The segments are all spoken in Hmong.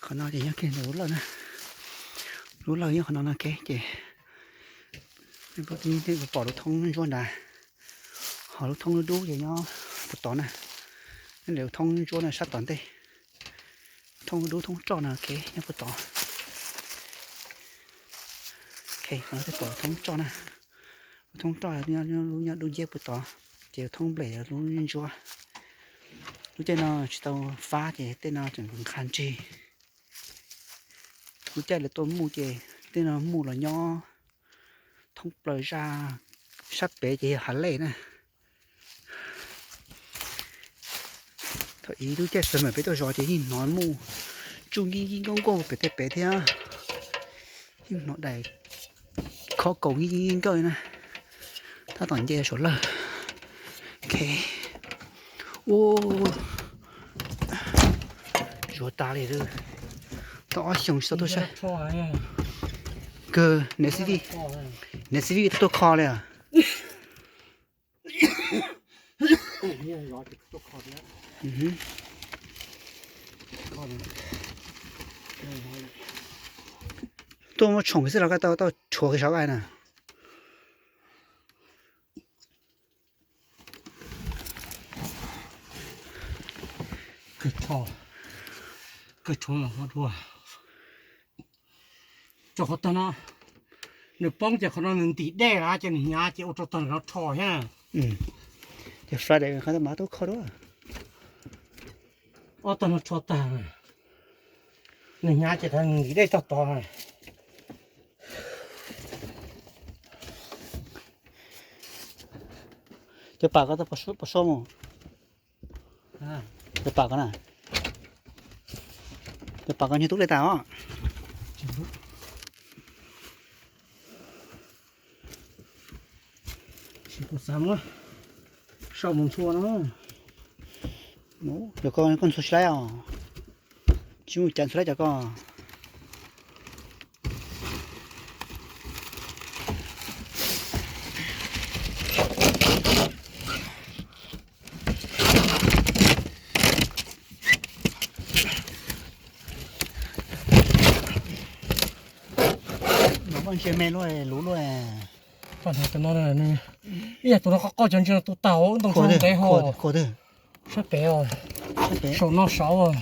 Qhov no ces nyob kiag ntawm lub lawj na. Lub lawj nyob qhov no no ces nej pom lub thoob ntsuab nrad, ho lub thoob dub dub ces nyob puag tod na. Nyob ntawm lub thoob ntsuab no sab tom ntej. Thoob dub thoob roj no nyob puag tod. Qhov no pom thoob roj na. Thoob roj lub nyob dub nciab puag tod, ces thoob nplej lub ntsuab. Lub caij no tsis tau fab ces tej no tseem nqha ntseg. Lub caij lawv tuaj muj ces tej no muj los nyob thoob plaws zaj, sab pem ces yog hav lej na. Thaum ib lub caij summer peb tuaj zov ces yeej hnov muj tsuj nkij nkij nkauj nkauj pem tej pem thiab. Yeej hnov dais khob kaus nkij nkij nkauj na. Tab tom nce saum lawj. Ok. Ua, zuav tas li. Tau ob xyoos tsis tau tuaj saib. Kawg, niam xib fwb, niam xib fwb tuaj kho li os. Tuaj muab tshoom xwb los koj tau, tau tshuav kiag saum vaj na. Kawg tshuav los dua. Rau qhov tag no nws poob ces qhov no nws ntim dej lawm ces nws hnyav ces ua rau tag no rho thiab. Ces Friday qhov tau mas tub kho dua. Ob tag no rho tag, nws hnyav ces nws ntim dej tog tod. Cov pas ko tau pov suab mus. Cov pas ko na. Cov pas ko nyiag tub li tas os. Sau mus ntxhua no. Cov ko koj ntxhua tsis laib os. Tsis mus cav ntxhua laib cov ko. Mas koj ntsia me luaj luv luaj. Ib yam tus no qoj qoj cov ntsia no tu tag ntoo ntev ho. Sab pem, saum no saud.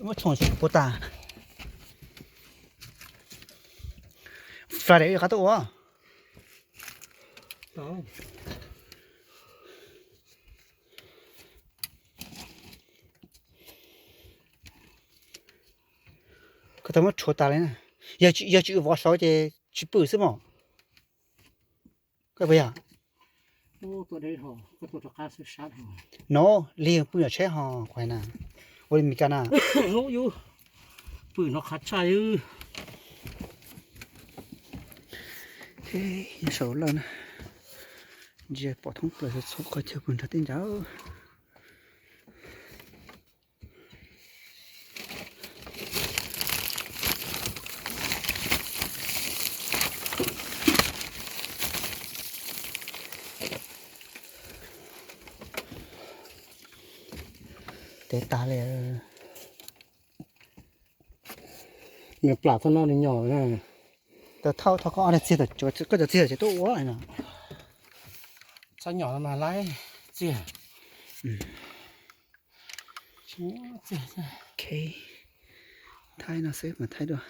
Muab tshoom puas tas. Friday qab tuaj ua. Koj tau muab rhuav tas li na. Yog tsis vov saud ces tsis pw xwb mos. Koj puas yog? No li pw yog tsheb ho kuv hais na. Ua li Meskas na. Pw no qhav tshaj. Nyob saum lawj na. Ntsia pom thoob plaws txhua qhov chaw puag nrad teb nrad. Tev tas li. Nws plam txog no nws nyom. Tau thauj thauj koj ob niag txiag, koj cov txiag ces tuaj ua no. Txhob nyom no mas laib txiag. Thaij no xwb mas thaij dua.